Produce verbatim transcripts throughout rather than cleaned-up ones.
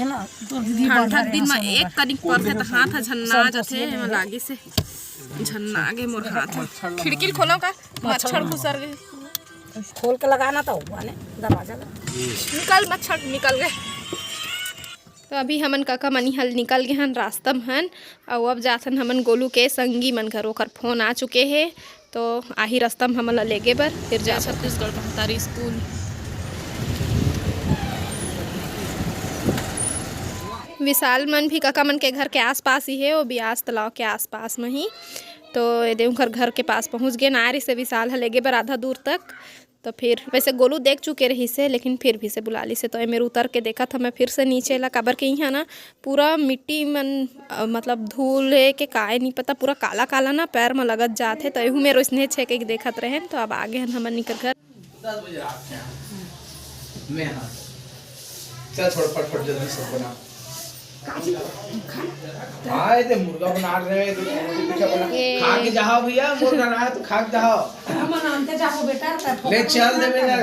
ठंडा दिन म एक कनिक परथे त हाथ ह झन्ना जाथे, एमा लागिस हे झन्ना गे मोर हाथ ह। खिड़की ल खोलो का, मच्छर घुसर गे। खोल के लगाना तो हुआ ने दरवाजा ला। निकल मच्छर, निकल गे। तो अभी हमन कका मनी हल निकल गे हन रास्ता म हन, अउ अब जाथन हमन गोलू के संगी मन घर, ओकर फोन आ चुके हे, तो आही रास्ता म हमन ला लेगे बर, फिर जाबो। छत्तीसगढ़ महतारी स्कूल। विशाल मन भी कका मन के घर के आसपास ही हे, वो ब्यास तालाब के आसपास म ही। तो एदे उनकर घर के पास पहुंच गे, ना रिसे विशाल ह लेगे बर आधा दूर तक। तो फिर वैसे गोलू देख चुके रहिस हे, लेकिन फिर भी से बुला लिस हे। तो एमेर उतर के देखत हमें फिर से नीचे ला, काबर के इहाँ ना पूरा मिट्टी मन, अ, मतलब धूल हे के काय नहीं पता, पूरा काला काला ना पैर म लगत जात हे। तो एहू मेर ओइसने छे के देखत रहेन। तो अब आगे हन हमन निकर घर। दस बजे रात में आ। मैं हाँ। चल छोड़, फटफट जल्दी सब बना। हाँ, ये ते मुर्गा बना रहे हैं, तो रोटी पीछा बना। ये खा के जाओ भैया, मुर्गा ना है तो खा के जाओ। हम आनते जाओ बेटा, तब ले चल दे बेटा।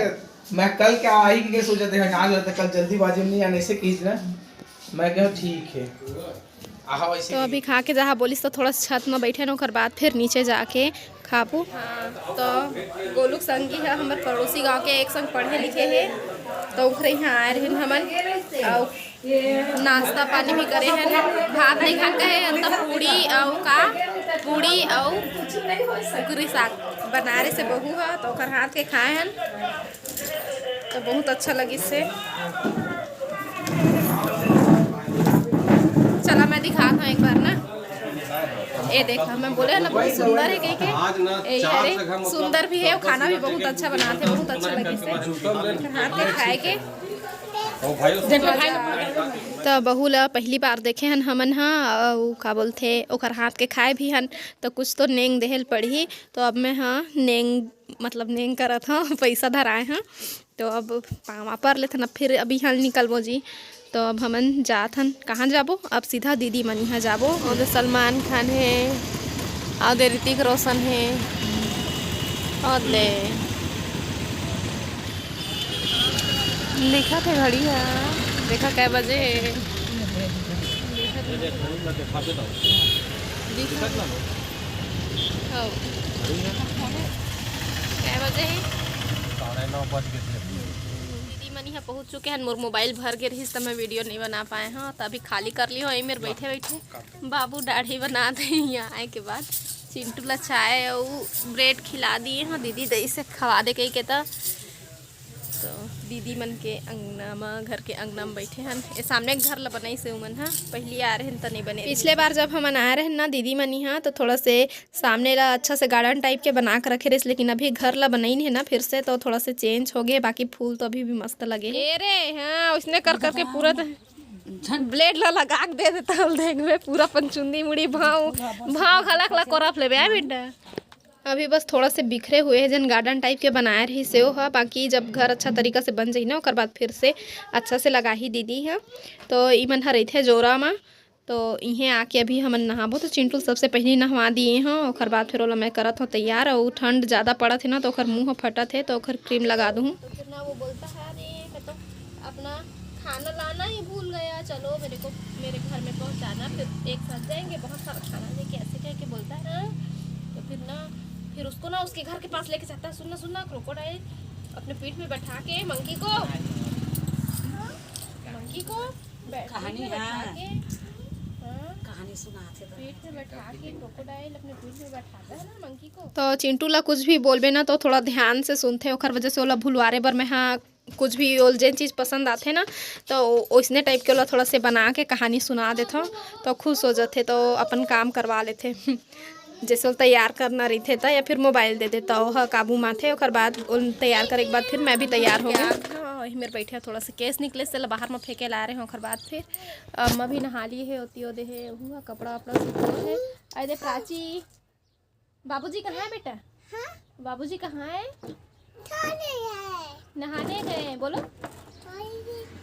मैं कल क्या आई के सोचा थे, ना लगता कल जल्दीबाजी में नहीं आने से कीच ना। मैं कहा ठीक है। आहा, वैसे तो ही। अभी खा के जाहा बोलिस तो थोड़ा छत में बैठे न, ओकर बाद फिर नीचे जाके खाबू। हाँ, तो गोलू के संगी है हमर पड़ोसी गांव के, एक संग पढ़े लिखे हे, तो ओकरे यहाँ आए रहिन हमन। अउ नाश्ता पानी भी करे हन, भात नहीं खान कहे हन, त पूड़ी अउ का, पूड़ी अउ कुकरी साग बनाए रहिस हे बहू ह, तो ओकर हाथ के खाए हन, तो बहुत अच्छा लगिस हे। चला मैं दिखात हूँ एक बार ना, ये देखा मैं बोले हन ना बहुत सुंदर है कह के, यही अरे सुंदर भी है, खाना भी बहुत अच्छा बनात हे, बहुत अच्छा लगिस हे हाथ के खाए के। त बहू ला पहली बार देखे हन हमन ह, अउ का बोलथे, ओकर हाथ के खाए भी हन, त कुछ तो नेंग देहे ल पड़ही। तो अब मैं ह नेंग, मतलब नेंग करत हव, पैसा धराए हव, तो अब पाँव पर लेथन, अब फिर अभी हल निकलबो जी। तो अब हमन जात हन, कहाँ जाबो? अब सीधा दीदी मन यहाँ जाबो। और सलमान खान है, और दे ऋतिक रोशन है, और ले दिखत हे घड़ी ह, देखा कै बजे हे। दिखत हे। हौ। कै बजे हे? साढ़े नौ बज गे थे। दीदी मन इहाँ पहुँच चुके हन। मोर मोबाइल भर गे रहिस त मैं वीडियो नहीं बना पाए हव, त अभी खाली कर ली हव एमेर बैठे बैठे। बाबू दाढ़ी बना दे इहाँ आए के बाद। चिंटू ला चाय अउ ब्रेड खिला दिए हव, दीदी दई से खवा दे कही के त। तो दीदी मन के अंगना म, घर के अंगना म बैठे हन। ए सामने घर ल बनाइस हे उमन ह, पहिली आए रहन त नइ बने रहिस। पिछले बार जब हमन आए रहन ना दीदी मन इहाँ, तो थोड़ा से सामने ला अच्छा से गार्डन टाइप के बना के रखे रहिस, लेकिन अभी घर ला बनाइन हे ना फिर से, तो थोड़ा से चेंज हो गए। बाकी फूल तो अभी भी मस्त लगे हे। ए रे, हाँ, उसने कर करके पूरा त ब्लेड ला लगा के दे देता हम, देख बे, पूरा अपन चुंदी मुड़ी भाव, भाव घलक ला कोरफ लेबे, आ बेटा। अभी बस थोड़ा से बिखरे हुए हे, जन गार्डन टाइप के बनाए रहिस हे ओह, बाकी जब घर अच्छा तरीका से बन जाही ना, ओकर बाद फिर से अच्छा से लगाही दीदी ह। तो इमन ह रहिथे जोरा म, तो इहें आके अभी हमन नहाबो। तो चिंटू ल सबसे पहिली नहवा दिए हव, ओकर बाद फिर ओला मैं करत हव तैयार। अउ ठंड ज़्यादा पड़त हे ना, तो ओकर मुँह ह फटत हे, तो ओकर क्रीम लगा दूँ। तो फिर ना वो बोलता है, "अरे, मैं तो अपना खाना लाना ही भूल गया, चलो मेरे को, मेरे घर में पहुँचाना, फिर एक साथ जाएंगे, बहुत सारा खाना लेके," ऐसे कह के बोलता है ना। तो फिर ना, फिर उसको ना उसके घर के पास लेके जाता है। सुनना, सुनना, क्रोकोडाइल अपने पीठ में बैठा के मंकी को, मंकी को बैठ-, पीठ कहानी में बैठा है। के, हाँ, कहानी सुनाथे तो। पीठ में बैठा के, क्रोकोडाइल अपने पीठ में बैठाता है ना मंकी को। तो चिंटू ला कुछ भी बोलबे ना, तो थोड़ा ध्यान से सुनथे, ओखर वजह से ओला भुलवारे बर मैं हा कुछ भी ओल जेन चीज़ पसंद आथे ना, तो ओइसने टाइप के ओला थोड़ा से बना के कहानी सुना देथव, तो खुश हो जाथे, तो अपन काम करवा लेथे। जैसे ओला तैयार करना रहिथे त, या फिर मोबाइल दे देता, ओह काबू म आथे। ओकर बाद ओला तैयार करे के बाद फिर मैं भी तैयार हो गई। हाँ, वही मेरे बैठे थोड़ा सा केस निकले से बाहर में फेंके ला रहे हैं। ओकर बाद फिर अम्मा भी नहा लिए है, ओती ओदे है, हुआ कपड़ा वपड़ा सुखो है। अरे प्राची, बाबूजी कहाँ है बेटा? हाँ? बाबूजी कहाँ है? थाने है। नहाने गए हैं, बोलो। थाने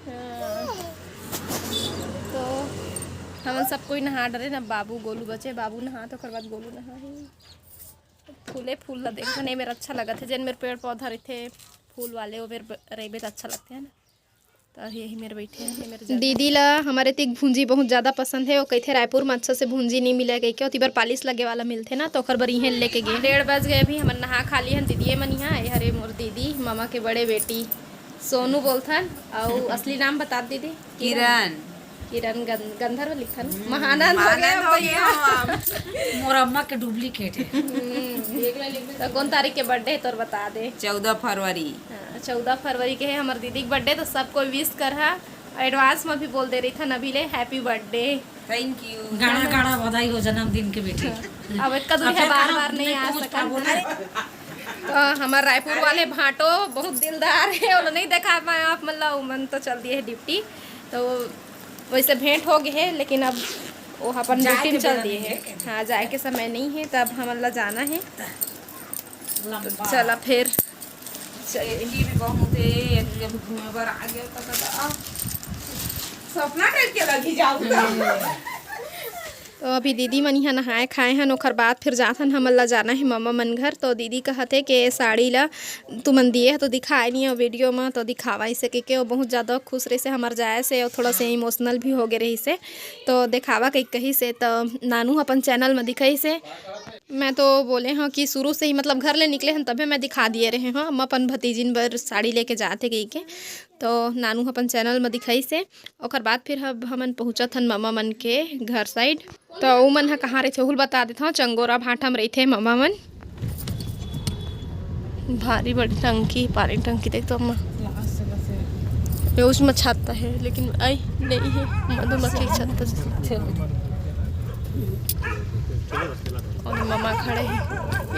हाँ। है। तो हमन सब कोई नहा डरे ना, बाबू गोलू बचे, बाबू नहा तो ओकर बाद गोलू नहा ही। फूले फूल ला देखने में अच्छा लगत है, जेन मेर पेड़ पौधा रहते फूल वाले, वो मेर ब-, रहबे त अच्छा लगते है ना। तो यही मेरे बैठे हैं, ये मेरे जगह। दीदी ला हमर एतिक भूंजी बहुत ज्यादा पसंद हे। वो कहिथे रायपुर में अच्छा से भूंजी नहीं मिले कहिके, ओती बर पालिश लगे वाला मिलथे ना, तो ओकर बर इहें लेके गे। डेढ़ बज गए, अभी हमन नहा खा लिए हन दीदी मन यहाँ। ये हरे मोर दीदी, ममा के बड़े बेटी सोनू बोलथन, अउ असली नाम बता दीदी। किरण। किरण गं-, गंधर्व लिखथन। हम्म, महानंद हो गए महानंद हो गए हम। मोर अम्मा के डुप्लीकेट है। हम्म, तो कौन तारीख के बर्थडे है तोर बता दे। चौदह फरवरी। हाँ, चौदह फरवरी के है हमर दीदी के बर्थडे, तो सबको विश कर हा। एडवांस में भी बोल दे रही था अभी ले, हैप्पी बर्थडे। Thank you. गाड़ा गाड़ा बधाई हो जन्मदिन के बेटी। अब इतना दूर अब है, फिर बार कहाँ बार नहीं नहीं आ पहुँच सकत। पाबो ना। तो हमार रायपुर वाले भाटो बहुत दिलदार है, वो नहीं देखा पाए आप, मतलब, वो मन तो चल दिए है ड्यूटी, तो वैसे भेंट हो गए है, लेकिन अब वो अपन जाए ड्यूटी में के चल बेरा दिए नहीं है। है। हाँ, जाए के समय नहीं है, तो अब हमन ला जाना है। लंबा। चला फिर। चलिए। एतकी भी बहुत है, एतकी अभी घूमे बर आ गया था, तो, आ, सपना टाइप के लगी जाऊ तो। तो अभी दीदी मन इहाँ नहाए खाए हन, ओखर बाद फिर जाथन, हमन ला जाना है ममा मन घर। तो दीदी कहत हे के साड़ी ला तुमन दिए ह तो दिखाए नहीं हो वीडियो में, तो दिखावा इसे के, के वो बहुत ज़्यादा खुश रहिसे हमर जाए से, और थोड़ा से इमोशनल भी हो गए रहिसे, तो दिखावा कही कही से। तो नानू अपन चैनल में दिखाई से, मैं तो बोले हूँ कि शुरू से ही, मतलब, घर ले निकले हन तभे मैं दिखा दिए रहे हूँ, हम अपन भतीजिन बर साड़ी लेके जाते कही के। तो नानू अपन चैनल में दिखाई से, ओकर बाद फिर अब हमन पहुँचत हन ममा मन के घर साइड। तो उ मन ह कहाँ रहिथे, ओहू ल बता देथव, चंगोरा भाटा म रहिथे ममा मन। भारी बड़ी टंकी, पानी टंकी देख तो अम्मा। ये उसमें छत्ता है, लेकिन आई नहीं है, मधुमक्खी के छत्ता से। और ममा खड़े हैं।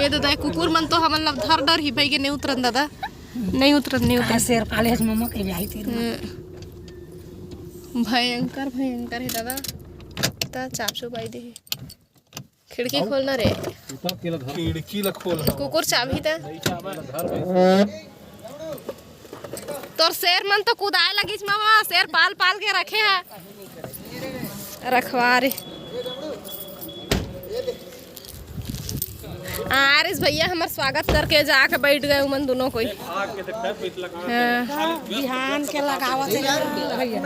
ये दादा, ये कुकुर मन तो हमन ला धर डर ही भाई के नहीं उतरन दादा, नहीं उतरन, नहीं उतरन। शेर पाले ममा के भी आई तेरे। हम्म। भयंकर, भयंकर है दादा। ता चाप चुपाई दे। खिड़की खोलना रे। खिड़की ला खोल। कुकुर चाबही ता। तोर शेर मन तो कुदाए लगिस मामा, शेर पाल पाल के रखे है। रखवा रे। आरिस भैया हमर स्वागत करके जाके बैठ गए उमन दोनों कोई। हाँ। बिहान के लगावत है भैया।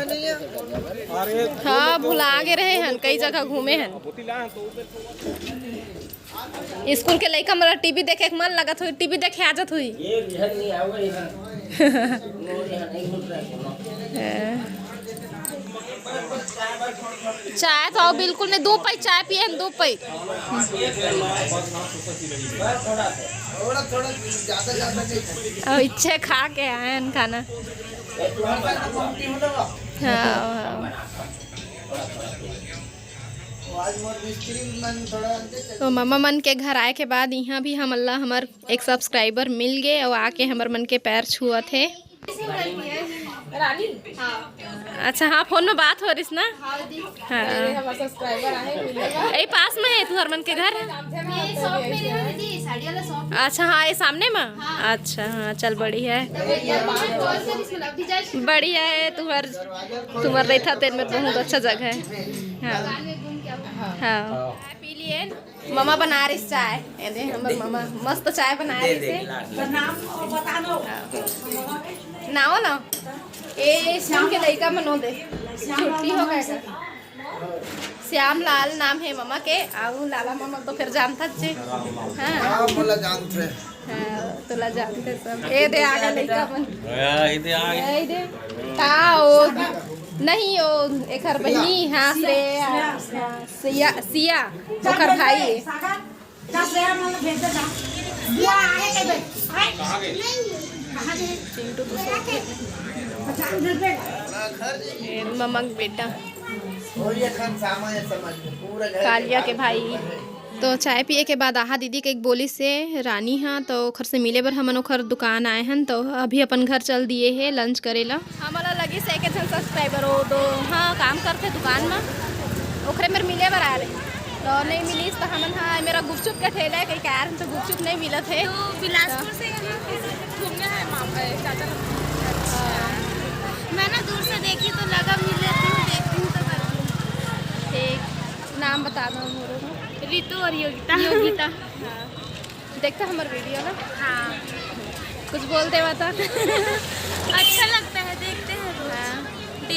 हाँ, भुला गे रहे हन, कई जगह घूमे हन। स्कूल के लइका मन ला टीवी देखे के मन लगत होई, टीवी देखे आ जात होई। चाय तो बिल्कुल नहीं, दू पई चाय पिए हैं, दू पई। अब इच्छे खा के आए हैं खाना। हाँ, हाँ। तो ममा मन के घर आए के बाद इहाँ भी हमन ला हमर एक सब्सक्राइबर मिल गे, अउ आके हमर मन के पैर छुअत हे। अच्छा, हाँ, फोन में बात हो रहिस ना? हाँ। यही पास में है तुहर मन के घर? अच्छा, हाँ, ये सामने में। अच्छा, हाँ, चल, बढ़िया है। बढ़िया है तुहर, तुहर रहिथा तेन में बहुत अच्छा जगह है। हाँ। हाँ। पी लिए। ममा बना रही चाय, ये दे हमर ममा मस्त चाय बना रही से। नाम बता दो। नाव ना, ए श्याम के लइका मनो दे, छुट्टी हो गए का। श्याम लाल नाम है ममा के, आऊ लाला ममा तो फिर जानता चे। हाँ। हाँ, मोला जानते। हाँ, तोला जानते सब। ए दे आगे लइका मन। हाँ, ए दे आगे। ए दे। का ओ, नहीं ओ, एकर बहिनी, हाँ, श्रेया। सिया, सिया, ओकर भाई। चिंटू तो सो गए। ये ममा के बेटा। कालिया के भाई। तो चाय पिए के बाद आहा दीदी के एक बोली से रानी हा, तो ओखर से मिले बर हमन ओखर दुकान आए हन, तो अभी अपन घर चल दिए हे लंच करे ला। हमन ला लगिस एक झन सब्सक्राइबर, वो दो, हाँ, काम करथे दुकान में, ओखरे मेर मिले बर आए रहे, तो नहीं मिलिस, तो हमन, हाँ, मेरा गुपचुप के ठेला है, कहीं कह रहे तो गुपचुप नहीं मिलत है। तो बिलासपुर से यहाँ कैसे घूमने आए मामा, चाचा लोग? अच्छा। मैं ना दूर से देखी तो लगा मिल लेती हूँ, देखती हूँ तो करती हूँ। ठीक, नाम बता दो हम लोगों को। रितु और योगिता। योगिता, हाँ। देखता हमारा वीडियो ना? हाँ। कुछ बोल दे बता। अच्छा लगता है, देखते हैं रोज। हाँ।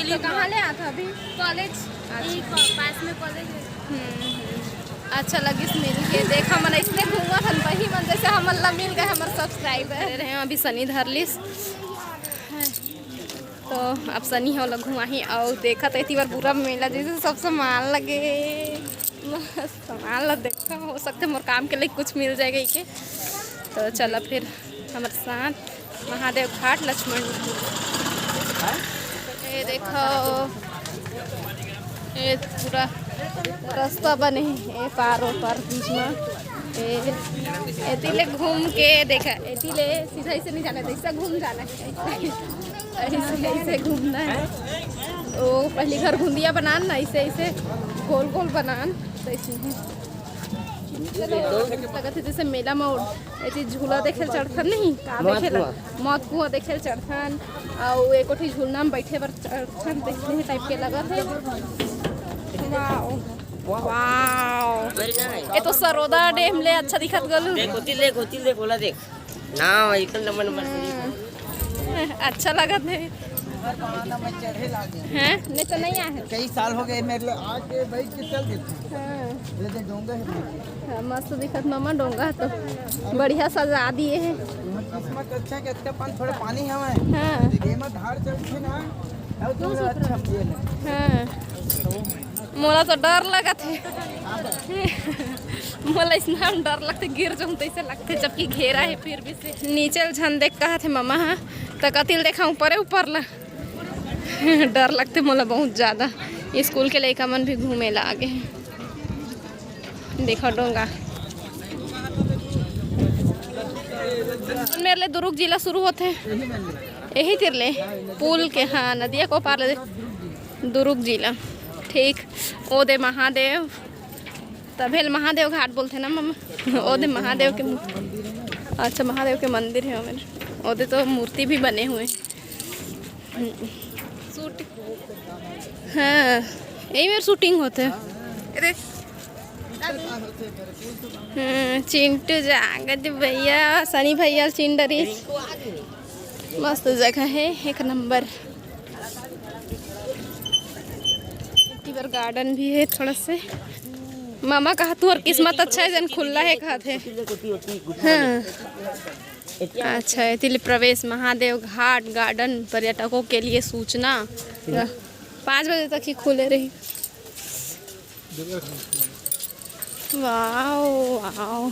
तो कहाँ ले आत हो अभी? कॉलेज, यही कॉ-, पास में कॉलेज है। हम्म, हम्म। अच्छा लगिस मिल के। देखा मन इसने घूमत हन, वही मन जैसे हमन ला मिल गए हमर सब्सक्राइबर। रहे हैं अभी सनी धर लिस। तो अब सनी हो ला घुमाही अउ देखत एती बार पूरा मेला जैसे सब सामान लगे। मस्त सामान ला देखा, हो सकते मोर काम के लिए कुछ मिल जाएगा इके। तो चला फिर हमर साथ महादेव घाट लक्ष्मण। ये देखो, ये पूरा रास्ता बने हे, ये पार ओ पार बीच में। ये एती ले घूम के देखा, एती ले सीधा ऐसे नहीं जाना, तो ऐसा घूम जाना है, ऐसे, ऐसे घूमना है। वो पहली घर घुंदिया बनान ना, ऐसे ऐसे गोल गोल बनान, तो ऐसे ही। चलो, लगत है जैसे मेला में एती झूला देखे चढ़थन नहीं, का मौत देखे ला? कुआं। मौत कुआं देखे चढ़थन, अउ एको ठी झूलना में बैठे बर चढ़थन, देखने टाइप के लगत है। Wow, wow. ये तो सरोदा डैम ले अच्छा दिखत गलू। देख, होती देख, होती देख, ओला देख। ना, एकदम नंबर नंबर से। अच्छा लगत है। हैं? नहीं तो नहीं आए। कई साल हो गए मेरे लिए, आज ये बैठ के चल देते हैं। हाँ। ये देख, डोंगा है। हाँ, मस्त दिखत मामा डोंगा तो बढ़िया सजा दिए हैं। किस्मत अच्छा है कि अच्छा पानी, थोड़ा पानी हवा है। हाँ। ये में धार चलते ना, अब तो अच्छा पिए ना। हाँ। मोला तो डर लगत है। मोला इसना डर लगते, गिर जाऊँ तो ऐसे लगते, जबकि घेरा है फिर भी से। नीचे ल झन देख कहत है मामा हा, त कतिल देखा ऊपरे ऊपर ला। डर लगते मोला बहुत ज्यादा। स्कूल के लइका मन भी घूमे ला आगे हैं। देखो डोंगा। मेरे ले दुरुग जिला शुरू होते हैं। यही तिर ले पुल के, हाँ, नदिया को पार ले दुरुग जिला। ठीक, ओ दे महादेव, तभे ले महादेव घाट बोलथे ना मम्मा। ओ दे महादेव के मू-, अच्छा, महादेव के मंदिर है ओमेर। ओ दे तो मूर्ति भी बने हुए हैं। शूट, हाँ, यही मेर शूटिंग होथे। अरे, हाँ, चिंटू जागत भैया, सनी भैया चिंडरी। मस्त जगह है, एक नंबर। इधर गार्डन भी है थोड़ा से। मामा कहा तुहर किस्मत अच्छा है जन खुला है कहत है। हाँ। अच्छा, एती ले प्रवेश महादेव घाट गार्डन पर्यटकों के लिए सूचना। पाँच बजे तक ही खुले रही। Wow, wow.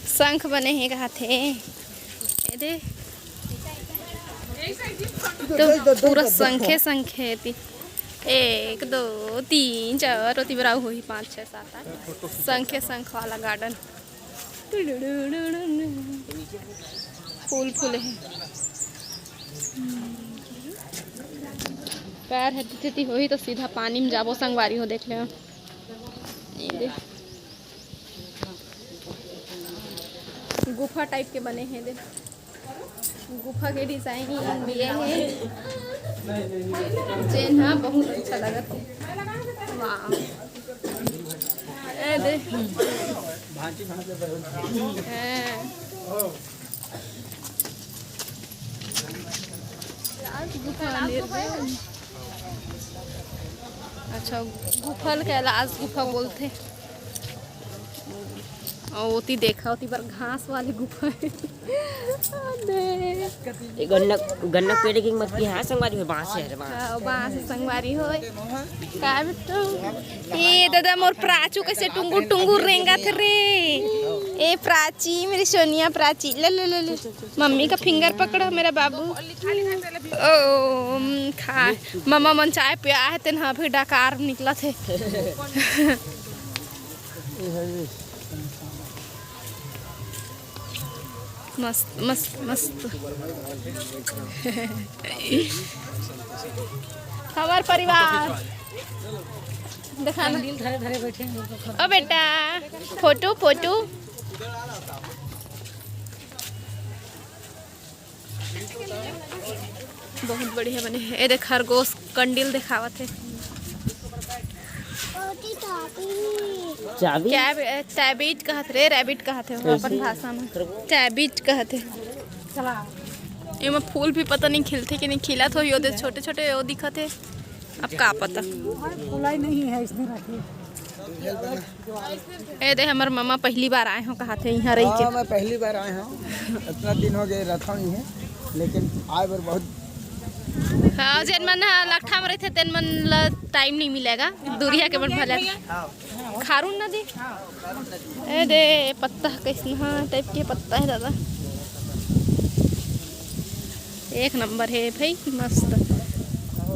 शंख बने हे कहत हे। ये दे। तो पूरा शंखे, शंखे एती। एक, दो, तीन, चार, ओती बराबर होही, पाँच, छः, सात, आठ। शंखे, शंख वाला गार्डन। फूल फूले हे। पैर हे तिथि होही तो सीधा पानी में जाबो संगवारी हो, देख ले। ये दे। गुफा टाइप के बने हे दे। गुफा के डिजाइन ये हे, जेन हा बहुत अच्छा लगत हे। वाह। ए दे। हाँ। अच्छा, गुफा ल कैलाश गुफा बोलथे। अउ ओती देखा, ओती बर घास वाली गुफा हे। अरे। ये गन्ना, गन्ना पेड़ के मत की, हाँ, संगवारी हो, बांस है, बांस। हाँ, बांस संगवारी हो। का बिट्टू? ए दादा, मोर प्राचू कैसे टुंगुर टुंगुर रेंगत रे। ए प्राची, मेरी सोनिया प्राची, ले, ले, ले, ले। मम्मी का फिंगर पकड़ो, मेरा बाबू। ओ, उम, खा। मम्मा मन चाय पिया है, तेन अभी डकार निकलत हे। मस्त, मस्त, मस्त। हमार परिवार। दिखाना। धरे धरे बैठे हैं। ओ बेटा, फोटो, फोटो। बहुत बढ़िया बने हे। ए देख, खरगोश कंडील देखावत हे। चाबी? क्या बे-, टैबिट कहत रे, रैबिट कहत हे, कैसे? अपन भाषा में टैबिट कहत हे। चला। एमा फूल भी पता नहीं खिलथे कि नहीं, खिलत होही, ओदे छोटे छोटे वो दिखत हे। अब का पता। फुलाई नहीं है इसमें रखी। ए दे, हमर ममा पहली बार आए हो कहा थे यहाँ रही के। हाँ, मैं पहली बार आए हूँ, इतना दिन हो गए रहता हूँ यूँ, लेकिन आए बर बहुत। हाँ, जेन मन ह लकठा में रहिथे, तेन मन ला टाइम नहीं मिलेगा, दूरिया के मन भले। हाँ। खारून नदी। ए दे, पत्ता कैसन टाइप के पत्ता है दादा, एक नंबर है भाई, मस्त।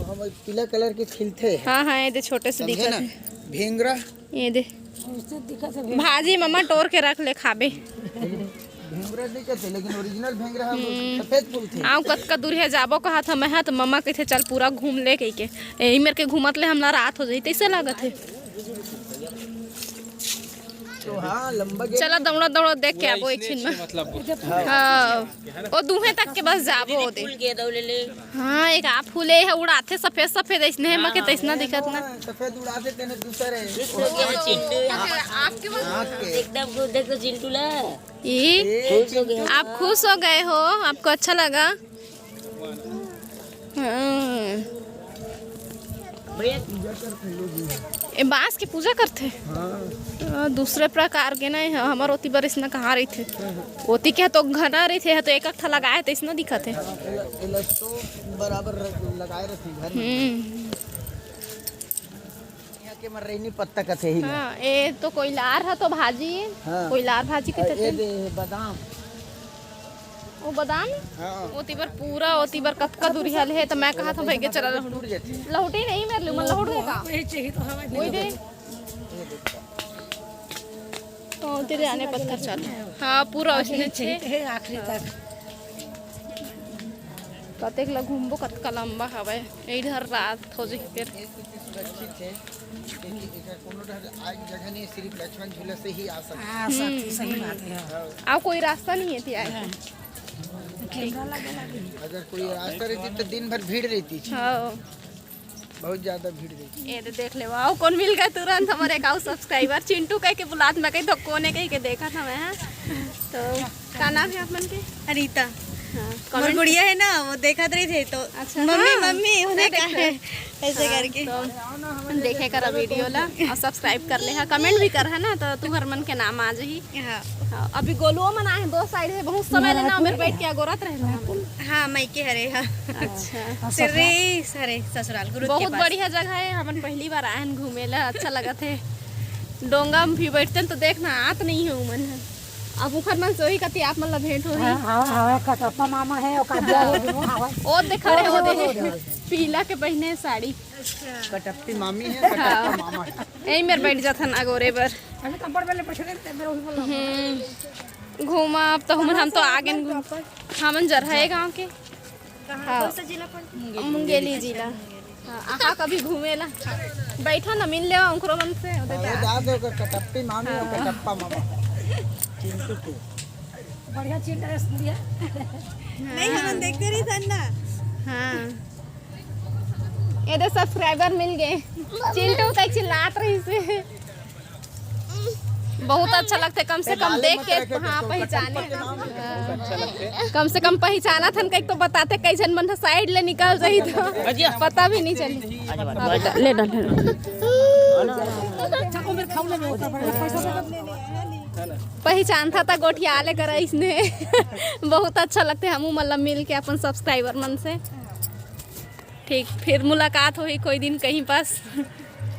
हम पीला कलर के खिलथे। हाँ हाँ, ए दे छोटे से समझे दिखत ना? है। भेंगरा। ये दे, उससे दिखत है। भाजी ममा टोर के रख ले, खाबे। भेंगरा दिखत है, लेकिन ओरिजिनल भेंगरा हम हम्म। सफेद फूल थे। आऊ कतका दूर है जाबो कहा था मैं, हाँ, तो ममा कहिथे चल पूरा घूम ले कहिके। यही मेर के घूमत ले हमला रात हो जाई, तैसे लागत है। तो हाँ, लंबा गेट। चला दौड़ा दौड़ा देख के आबो एक छिन में। मतलब हाँ, वो दूहे तक के बस जाबो दीदी दे। फूल के दौले ले। हाँ, एक आप फूले है उड़ाथे सफेद सफेद, ऐसने है मके तैसना दिखत ना। सफेद उड़ाथे तेने दूसर है। दूसर के चिंटू। आपके वहाँ आँख के। एकदम को देख तो चिंटू ला। ये ए, खुश हो गए। आप खुश हो गए हो, आपको अच्छा लगा? हाँ। भैया ए, बांस के पूजा करथे। हाँ। अ, दूसरे प्रकार के नहीं है, हमर ओती बर इसना कहाँ रहिथे? ओती के तो घना रहिथे, तो एक एक ठा लगाए तो इसना दिखत है। हाँ, एला, एला तो बराबर र-, लगाए रहथे घर में। हम्म। यहाँ के मर्रेनी पत्ता कथे ही ला। हाँ, ए तो कोइलार है तो भाजी, हाँ। कोइलार भाजी और कथे ये थे। दे बादाम। वो बादाम? हाँ। ओती बर पूरा, ओती बर कतका दूरिहा ले हे, तो मैं कहा था, "भैया, चला लहुटी।" टूट जाती है। लहुटी नहीं, मेरे लिए, मन लहुट गया का? वही चाहिए तो हवा वही दे। तो तेरे आने पत्थर चल। हाँ, पूरा उसने चाहिए छे। है आखिरी तक। कतेक ला घूमबो, कतका लंबा हवय। इधर रात हो जाही फिर। सुरक्षित है, क्योंकि एकर कोनो डर आए के जगह नहीं, सिर्फ लक्ष्मण झूला से ही आ सकता है। हाँ, सही, सही बात है। हाँ। अउ कोई रास्ता नहीं है थी आए के। कैमरा लगे लगे। अगर कोई रास्ता रहती तो दिन भर भीड़ रहती थी। हाँ। बहुत ज्यादा भीड़ रहती। ये तो देख ले, वाओ, कौन मिल गए तुरंत हमारे एक और सब्सक्राइबर चिंटू कह के बुलात, मैं कही तो कौन है कह के देखा था मैं, हाँ। तो का नाम है आप मन के? अनीता। हाँ, मोर comment गुड़िया है ना, वो देखत रही थे तो अच्छा, मम्मी, हाँ। मम्मी, उन्हें अरे, कहा है, ऐसे हाँ, करके। तो देखे करा वीडियो ला और सब्सक्राइब कर ले हा, कमेंट भी कर हा ना, तो तुहर मन के नाम आ जाही। हाँ। हाँ, अभी गोलुओ मन आए हैं, दो साइड है, बहुत समय ले ना मेरे बैठ के अगोरत रहे हैं। हाँ, मायके हरे हा। अच्छा। ससुराल। सरे, ससुराल, गुरु के बहुत पास। बढ़िया जगह है, हमन पहली बार आए हैं घूमे ला, अच्छा लगत है। डोंगा में भी बैठते हैं तो देखना आत नहीं है उमन है। अब उखर मन से वही कति आप मन ला भेंट होही। हाँ, हाँ, हाँ, कटप्पा मामा है, और काबिया है, दोनों हवा। ओ देखा रे, ओ ओ, ओ, दे। ओ, ओ। पीला के पहने साड़ी। कटप्पी मामी है, कटप्पा मामा है। यही मेर बैठ जाथन अगोरे बर। अरे कंपड़ वाले पछड़े ते मेरे वही बोला। हम्म। घूमा अब तो हमन, हम तो आगे न घूम। हमन जरहा ए गाँव के। कहाँ? हाँ। कौन सा जिला पर? मुंगेली जिला। हाँ, आहा कभी घूमे ला। बैठा ना, मिल लेवा उनकरो मन से, ओदे हाँ, जा। वो जा दे, ओकर कटप्पी मामी और हाँ। कटप्पा मामा। चिंटू के। बढ़िया चिंटू है, सुनिए। नहीं, हमन देखते रही सन ना। हाँ। ये दे सब्सक्राइबर मिल गए। चिंटू तक चिल्लात रही से। बहुत अच्छा लगता है, कम से कम देख के, हाँ, पहचाने। हाँ। कम से कम पहचाना थन, कहीं तो बताते, कई झन मन साइड ले निकल जाही तो पता भी नहीं चली। हाँ, बेटा, ले डाल, ले डाल। पहचान था ता गोठिया ले कर इसने। बहुत अच्छा लगते, हमू मन ला मिल के अपन सब्सक्राइबर मन से। ठीक, फिर मुलाकात होही कोई दिन कहीं पास।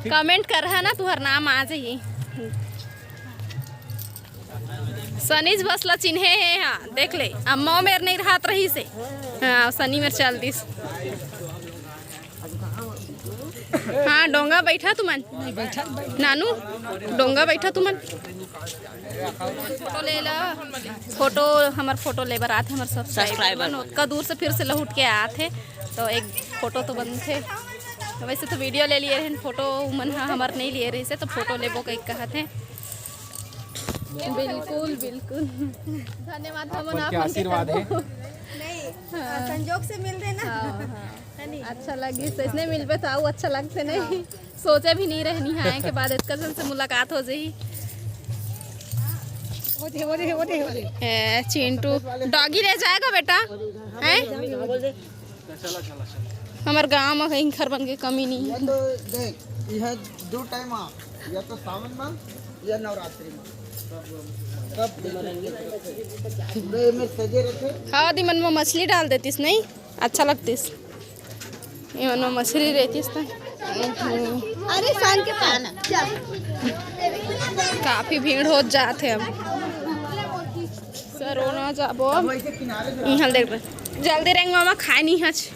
कमेंट कर हा ना, तुहर नाम आ जाही। सनीज बस ला चिन्हे हे, हाँ, देख ले, अब मौ मेर नहीं रहत रही से। हाँ, सनी मेर चल दिस। हाँ, डोंगा बैठा तुमन। नानू, डोंगा बैठा तुमन। फोटो ले ला, फोटो, हमर फोटो ले बर आथे हमर सब्सक्राइबर मन। ओतका दूर से फिर से लहुट के आथे, तो एक फोटो तो बनथे। वैसे तो वीडियो ले लिए रहन, फोटो उमन हा हमर नहीं लिए रहिसे, तो फोटो लेबो कही कहत हे। बिल्कुल, बिल्कुल। धन्यवाद, हमन आप मन के आशीर्वाद हे। नहीं, हाँ। संजोग से मिल रहे ना। हाँ, हाँ। है नहीं? अच्छा लगिस, ऐसने मिलबे तो अउ अच्छा लगथे नहीं? सोचे भी नहीं रहनी है, आए के बाद इतका जन से मुलाकात हो जाही। ए, चिंटू, डॉगी ले जाएगा बेटा? हैं? हमर गांव में कहीं घर बन के कमी नहीं है। या तो देख, यह दो टाइम आ, या तो सावन में या नवरात्रि में। सब पूरे में सजे रहते। हाँ, दी मन में मछली डाल देतीस, नहीं अच्छा लगतीस। ये मन में मछली रहतीस तो। अरे, शान के पाना। काफी भीड़ हो जात है अब। सरोना जाबो। इहाँ देख, जल्दी रेंग मामा, खाए नहीं हच।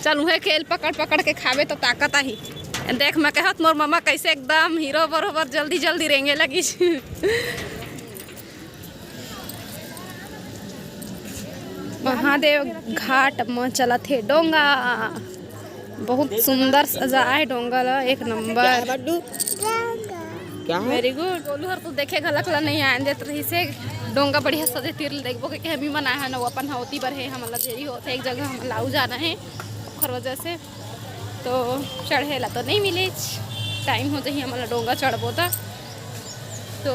चल, उहे खेल, पकड़ पकड़ के खाबे तो ताकत आही। देख, मैं कहत मोर मामा कैसे एकदम हीरो बरोबर जल्दी जल्दी रेंगे लगी। महादेव घाट म चलत हे डोंगा। बहुत सुंदर सजाए डोंगा ला, एक नंबर। क्या है? वेरी गुड। गोलू हर तो देखे घलक ला नहीं आन देत रही से। डोंगा बढ़िया सजे तीर देखबो के, के हमी मन आए हन, वो अपन ह ओती बर हे, हमन ला देरी होत हे, एक जगह हमन ला आऊ जाना हे, ओखर वजह से। तो चढ़े ला तो नहीं मिले, टाइम हो जाही हमन ला डोंगा चढ़बो त। तो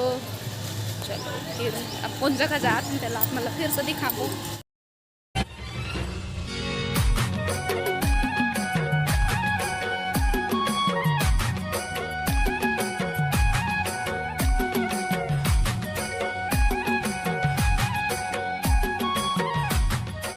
चलो फिर अब कौन जगह जात हन, तेला आप मन ला फिर से दिखाबो।